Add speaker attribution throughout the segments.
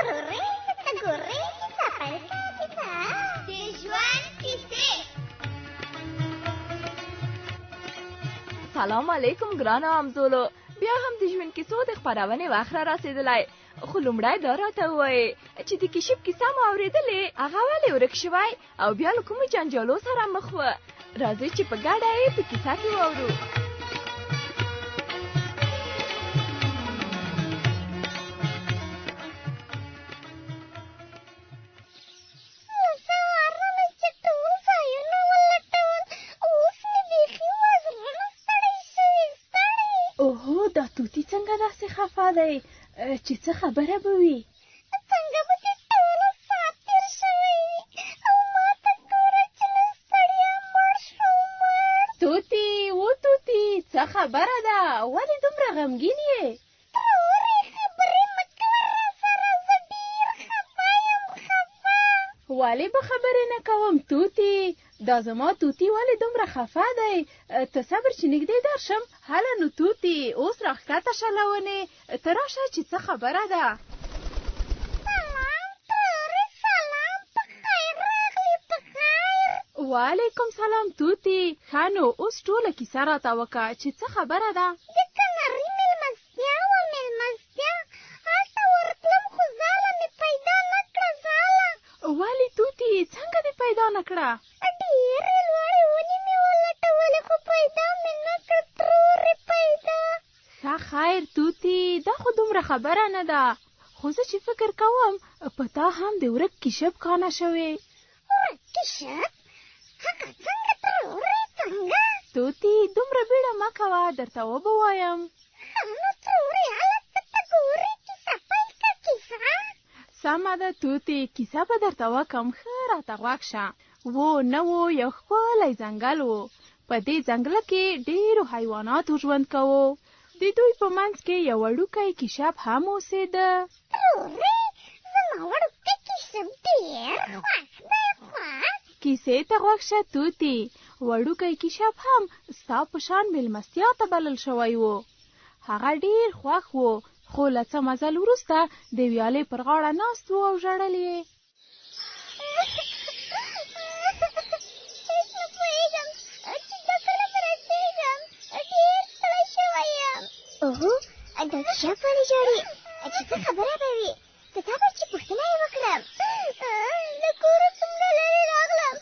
Speaker 1: ترورې څه ته ګورې؟ کیسه پیل کړه کیسه. د ژوند کیسې.
Speaker 2: سلام علیکم ګرانو همزولو، بیا هم د ژوند کیسو د خپرونې وخت را رسېدلی. خو لومړی دا راته ووایئ چې د کیشپ کیسه مو اورېدلې؟ هغه ولې ورک شوی او بیا له کومو جنجالو سره مخ و؟ راځئ چې په ګډه یې په کیسه کې واورو.
Speaker 1: له سهاره مې چې ټول ځایونه ولټول، اوس مې بیخي وزرونه ستړي شوي، ستړي.
Speaker 3: اوهو، دا توتي څنګه داسې خفه دی؟ چې څه خبره به وي؟
Speaker 1: څنګه به د ټولو ساعت تېر شوی وي او ما ته ګوره چې له ستړیا مړ شوم، مړ.
Speaker 3: توتي، و توتي، څه خبره ده؟ ولې دومره غمګین یې؟
Speaker 1: ترورې، خبرې مه کوه راسره، زه ډېر خفه یم، خفه.
Speaker 3: ولې به خبرې نه کوم توتي؟ دا زما توتي ولې دومره خفه دی؟ ته صبر چې نږدې درشم. هله نو توتي، اوس راښکته شه له ونې، ته راشه چې څه خبره ده.
Speaker 1: سلام ترورې، سلام، په خیر راغلې، په خیر.
Speaker 3: وعلیکم سلام توتي. ښه نو اوس ټوله کیسه راته وکړه چې څه خبره ده.
Speaker 1: د کنري مېلمستیا وه، مېلمستیا، هلته ورتلم خو ځاله مې پیدا نه کړه، ځاله.
Speaker 3: ولې توتي، څنګه دې پیدا نه کړه؟
Speaker 1: ډېرې لوړې ونې مې ولټولې خو پیدا مې نه کړه ترورې، پیدا.
Speaker 3: ښه خیر توتي، دا خو دومره خبره نه ده، خو زه چې فکر کوم په تا هم د ورک کیشپ کانه شوې.
Speaker 1: ورک کیشپ؟ هغه څنګه ترورې، څنګه؟
Speaker 3: توتي، دومره بیړه مه کوه، درته وبه وایم.
Speaker 1: ښه نو ترورې، هله څه ته ګورې؟ کیسه پیل کړه، کیسه.
Speaker 3: سمه ده توتي، کیسه به درته وکم، ښه راته غوږ شه. و نه و، یو ښکلی ځنګل و. په دې ځنګله کې ډېرو حیواناتو ژوند کوو. د دوی په منځ کې یو وړوکی کیشپ هم اوسېده.
Speaker 1: ترورې، زما وړوکی کیشپ ډېر خوښ دی، خوښ.
Speaker 3: کیسې ته غوږ شه توتي، وړوکی کیشپ هم ستا په شان مېلمستیا ته بلل شوی و. هغه ډېر خوښ و، خو له څه مزل وروسته د ویالې پر غاړه ناست و او ژړل یې.
Speaker 1: هېڅ نه پوهېږم چې دا کله به رسېږم، ډېر ستړی شوی یم. اوهو، دا کیشپ ولې ژاړي؟ چې څه خبره به وي؟ ته صبر چې پوښتنه یې وکړم. له کوره څومره لرې راغلم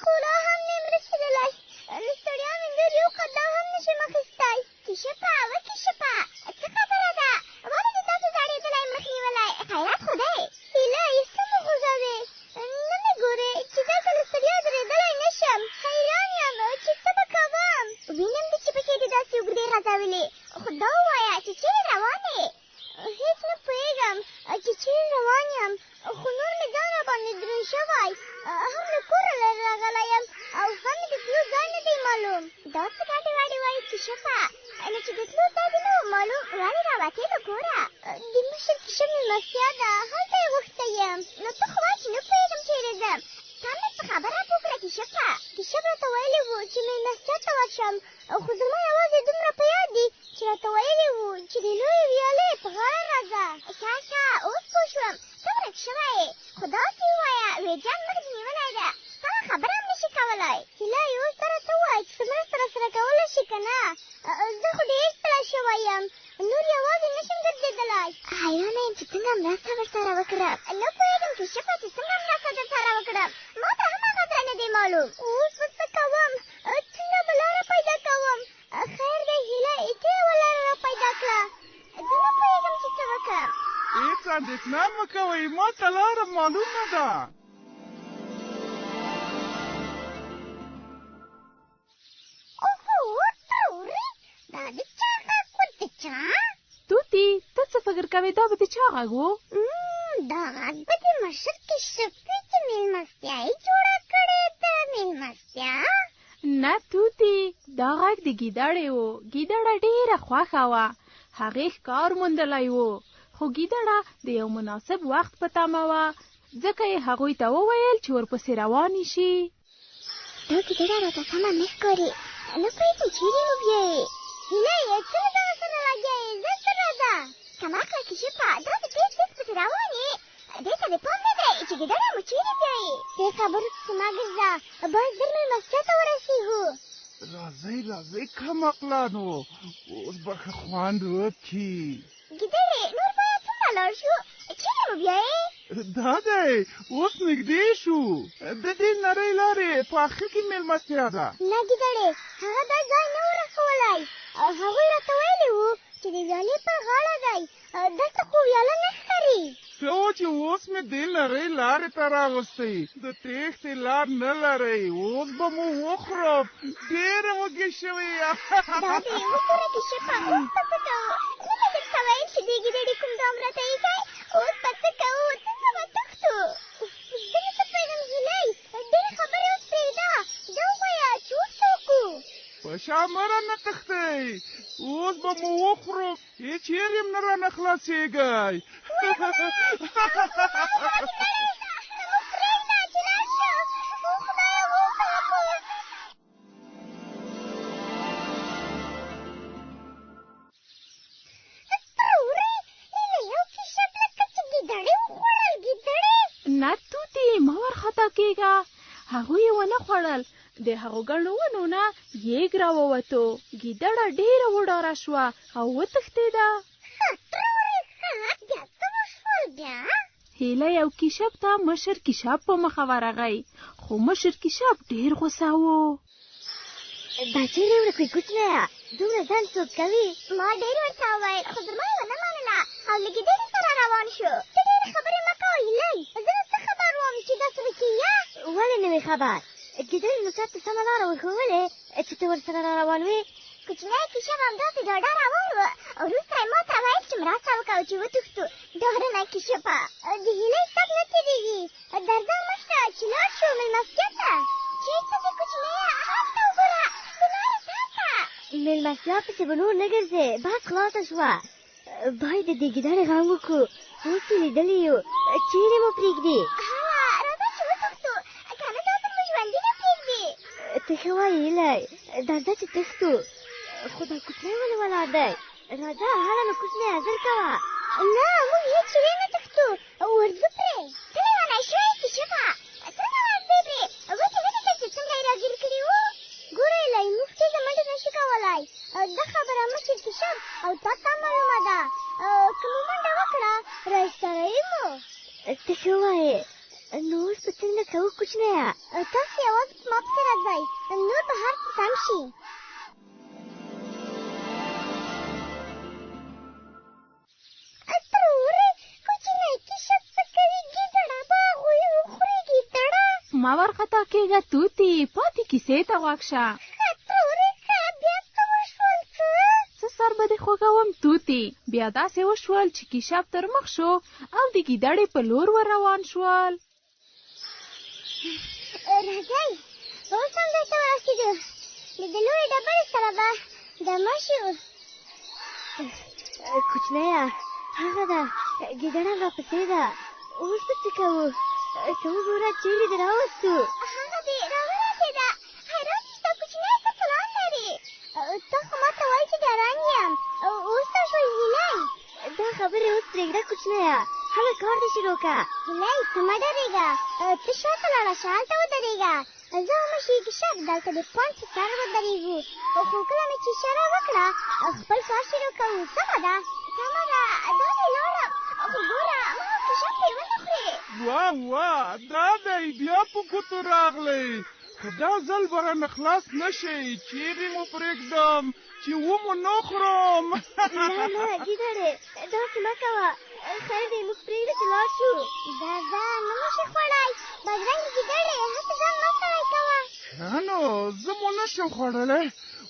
Speaker 1: خو لا هم نه یم رسېدلی، له ستړیا مې نور یو قدم هم نه شم اخیستی. کیشپه، وه کیشپه، څه خبره ده؟ ولې دې داسې ځړېدلی مخ نیولی؟ خیرات خو دی. هیلۍ، څه مو غوځوې؟ نه مې ګورې چې دلته له ستړیا درېدلی نه شم؟ حیران یم چې څه به کوم. وینم دې چې پښې دې داسې اوږدې غځولې، خو دا ووایه چې چېرې روان یې؟ هېڅ نه پوهېږم چې چېرې روان یم، خو نور مې ځان راباندې دروند شوی. هم له کوره لرې راغلی یم او هم مې د تلو ځای نه دی معلوم. دا څه ګډې وډې وایې کیشپه؟ نو چې د تلو ځای دې نه و معلوم، ولې راوتې له کوره؟ د مشر کیشپ مېلمستیا ده، هلته یې غوښتی یم. نو ته خو وایې چې نه پوهېږم چېرې ځم. تا مې په خبره پوه کړه کیشپه. کیشپ راته ویلي وو چې مېلمستیا ته ورشم، خو زما یوازې دومره په یاد دي چې راته ویلي وو چې د لویې ویالې په غاړه راځه. ښه ښه، اوس پوه شوم، ته ورک شوی یې، خو داسې ووایه، ویرجن مخ دې نیولی ده، سمه خبره هم نشي کولی. هیلۍ، اوس دا راته ووایه چې څه مرسته راسره کولی شې که نه؟ زه خو ډېر ستړی شوی یم، نور یوازې نشم ګرځېدلی. حیرانه یم چې څنګه مرسته ورسره وکړم. نه پوهېږم کیشپه چې څنګه مرسته درسره وکړم، ما ته هم هغه ځای نه دی معلوم. اوس به څه کوم؟ څنګه به لاره پیدا کوم؟ خیر دی هیلۍ، ته یوه لاره را پیدا کړه، زه نه پوهېږم چې څه وکړم.
Speaker 4: هېڅ اندېښنه مه کوئ، ما ته لاره معلومه ده.
Speaker 1: اوهو ترورې، دا د چا غږ و، د چا؟
Speaker 3: توتي، ته څه فکر کوې، دا به د چا غږ و؟
Speaker 1: دا غږ به د مشر کیشپ وي چې مېلمستیا یې جوړه کړې ده، مېلمستیا؟
Speaker 3: نه توتي، دا غږ د ګیدړې و. ګیدړه ډېره خوښه وه، هغې ښکار موندلی و، خو ګیدړه د یو مناسب وخت په تمه وه، ځکه یې هغوی ته وویل چې ورپسې روانې شي.
Speaker 1: دا ګیدړه راته سمه نه ښکاري، نه پوهېږم چېرې مو بیایې. هیلۍ، ته له ځانه سره لګیا یې، زر زر راځه. کمعقله کیشپه، داسې تېز تېز پسې روان یې.
Speaker 4: کمعقلانو، اوس به ښه خوند وکړي.
Speaker 1: ګیدړې، نور باید څومره لاړ شو؟ چېرې مو بیایې؟
Speaker 4: دا دی، اوس نږدې شو. د دې نرۍ لارې په اخر کې مېلمستیا ده.
Speaker 1: نه ګیدړې، هغه دا ځای نه و راښوولی. هغوی راته ویلي وو چې د ویالې پر غاړه دی. دلته خو ویاله نه ښکاري.
Speaker 4: ښه و چې اوس مې دې نرۍ لارې ته راوستئ. د تېښتې لار نه لرئ، اوس به مو وخورم، ډېره وږې شوې یم.
Speaker 1: دا دی وګوره کیشپه، اوس به څه کوو؟ نه مې درته ویل چې دې ګیدړې کوم دام راته ایښی؟ اوس به څه کوو؟ څنګه به تښتو؟ زه نو څه پوهېږم هیلۍ، ډېرې خبرې اوس پرېږده، دا ووایه چې اوس څه وکړو؟
Speaker 4: په شا مه رانه تښتئ، اوس به مو وخورم، هېچېرې هم نه رانه خلاصېږئ.
Speaker 3: نه توتي، مه وارخطا کېږه، هغوی یې ونه خوړل. د هغو ګڼو ونو نه یېږ راووتو. ګیدړه ډېره وډاره شوه او وتښتېده. هیلۍ او کیشپ ته مشر کیشپ په مخه ورغی، خو مشر کیشپ ډېر غوسه و.
Speaker 1: دا چېرې ورک وې کوچنیه؟ دومره ځنډ څوک کوي؟ ما ډېر ورته وویل، خو زما یې ونه منله او له ګیدړې سره روان شو. ته ډېرې خبرې مه کوه هیلۍ، زه نو څه خبر وم چې داسې به کېږي؟ ولې نه وې خبر؟ ګیدړې نو چاته سمه لاره ورښوولې چې ته ورسره را روان وې؟ کوچنی کیشپ همداسې ډاډه روان و. وروسته یې ما ته ویل چې مرسته وکړه چې وتښتو. ډارنه کیشپه، د هیلۍ سب نه تېرېږي. درځه مخته چې لاړ شو مېلمستیا ته. چېرته ځې کوچنیه؟ هلته وګوره، د لارې سر ته. مېلمستیا پسې به نور نه ګرځې، بس خلاصه شوه. باید د دې ګیدړې غم وکړو، اوس یې لیدلي یو، چېرې مو پرېږدي؟ هله راځه چې وتښتو، که نه دا به مو ژوندي نه پرېږدي. ته ښه وایې هیلۍ، درځه چې تښتو. خو دا کوچنی ولې ولاړ دی؟ راځه هله نو کوچنیه، زر کوه. نه، موږ هېڅ چېرې نه تښتو، ورځو پرې. ته لېونی شوې کیشپه، څنګه ورځې پرې؟ ودې نه لیدل چې څنګه یې راګیر کړي وو؟ ګوره هیلۍ، موږ تېزه منډه نه شو کولی. دا خبره مشر کیشپ او تا ته معلومه ده. که مو منډه وکړه، راایستروي مو. ته ښه وایې، نو اوس به څنګه کوو کوچنیه؟ تاسو یوازې په ما پسې راځئ، نور به هر څه سم شي. ترورې، کوچنی کیشپ څه کوي؟ ګیدړه به هغوی وخوري، ګیدړه.
Speaker 3: مه وارخطا کېږه توتي، پاتې کیسې ته غوږ شه.
Speaker 1: ښه ترورې، ښه، بیا څه وشول؟ څه؟
Speaker 3: څه سر به دې خوږوم توتي. بیا داسې وشول چې کیشپ تر مخ شو او د ګیدړې په لور ور روان شول.
Speaker 1: راځئ، اوس هم ځای ته ورسېدو. له دې لویې ډبرې سره به دمه شو. کوچنیه، هغه ده، ګیدړه راپسې ده. اوس به څه کوو؟ ته وګوره چېرې دې راوستو. هغه دې راورسېده. حیران چې دا کوچنی څه پلان لري. ته خو ما ته وایي چې ډارن یم. اوس څه شول هیلۍ؟ دا خبرې اوس پرېږده کوچنیه، هله کار دې شروع که. هیلۍ، ته مه ډارېږه، ته شاته لاړه شه، هلته ودرېږه. زه او مشر کیشپ دلته د پاڼ په سر ودرېږو، خو کله مې چې اشاره وکړه خپل کار شروع کوو. سمه ده؟ سمه ده، دا دی لاړم، خو ګوره ما او کیشپ پرې ونه خورې.
Speaker 4: واه واه، دا دی بیا په ګوتو راغلی. که دا ځل به رانه خلاص نه شئ، چیرې مو پرېږدم چې ومو نه خورم.
Speaker 1: نه نه ګیدړې، داسې مه کوه، خیر دی، موږ پرېږده چې لاړ شو. ځه ځه، نه مو شي خوړی، بدرنګې ګیدړې، هسې ځان مه ستړی کوه.
Speaker 4: ښه نو زه مو نه شم خوړلی.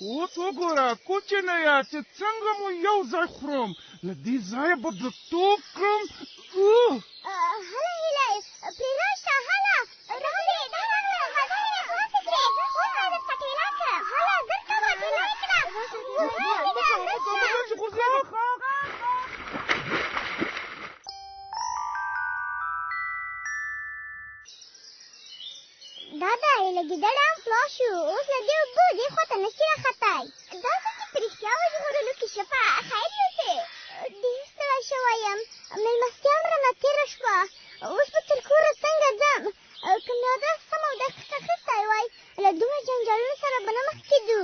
Speaker 4: اوس وګوره کوچنیه چې څنګه مو یو ځای خورم، له دې ځایه به د ټوپ کړم.
Speaker 1: هله هیلۍ، پرې راشه، هله. راغلې، دا راغله، هګۍ مې خلاصې کړې، اوس به یې درته ټېله کړم. هله زر کوه، ټېله یې کړم. دا دی له ګیدړه هم خلاص شو، اوس له دې اوبو دې خوا ته نه شي راختای. دا ځل چې په رښتیا وژغورلو کیشپه، خیر یوسې. ډېر ستړی شوی یم، مېلمستیا هم رانه تېره شوه، اوس به تر کوره څنګه ځم؟ که مې ادرس سم او دقیق اخیستی وای، له دومره جنجالونو سره به نه مخ کېدو.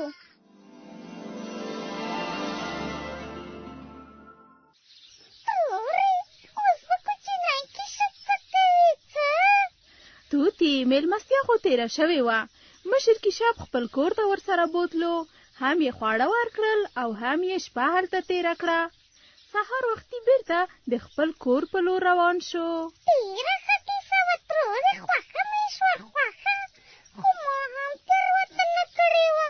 Speaker 3: میلمستیا خو تیره شوې وه. مشر کیشپ خپل کور ته ورسره بوتلو، هم یې خواړه ورکړل او هم یې شپه هلته تیره کړه. سهار وختي بیرته د خپل کور په لور روان شو.
Speaker 1: ډېره ښه کیسه وه ترورې، خوښه مې شوه خوښه، خو ما هم تېروتنه کړې وه،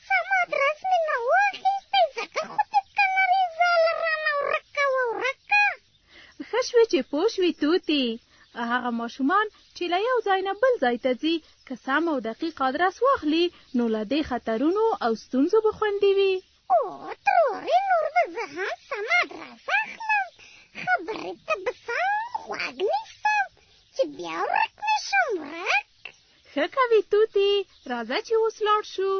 Speaker 1: سم ادرس مې نه و اخیستی، ځکه خو د کنري ځاله رانه ورکه وه ورکه.
Speaker 3: ښه شوې چې پوه شوې توتي. هغه ماشومان چې له یو ځای نه بل ځای ته ځي، که سم او دقیق ادرس واخلي، نو له دې خطرونو او ستونزو به خوندي وي.
Speaker 1: او ترورې، نور به زه هم سم ادرس اخلم، خبرې ته به سم غوږ نیسم چې بیا ورک نه شم ورک.
Speaker 3: ښه کوي توتي، راځه چې اوس لاړ شو.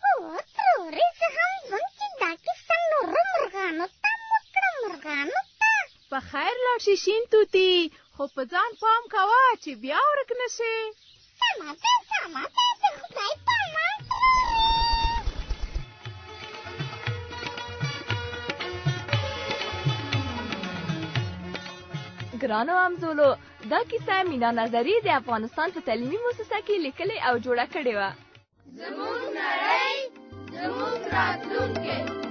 Speaker 1: او ترورې، زه هم ځم چې دا کیسه نورو مرغانو ته وکړم، مرغانو ته.
Speaker 3: په خیر لاړ شي شین توتي، خو په ځان پام کوه چې بیا ورک نه شې.
Speaker 1: سمه ده سمه ده، د خدای په امان ترورې.
Speaker 2: ګرانو همزولو، دا کیسه مینا نظري د افغانستان په تعلیمي موسسه کې لیکلې او جوړه کړې وه.
Speaker 5: زموږ نړۍ، زموږ راتلونکی.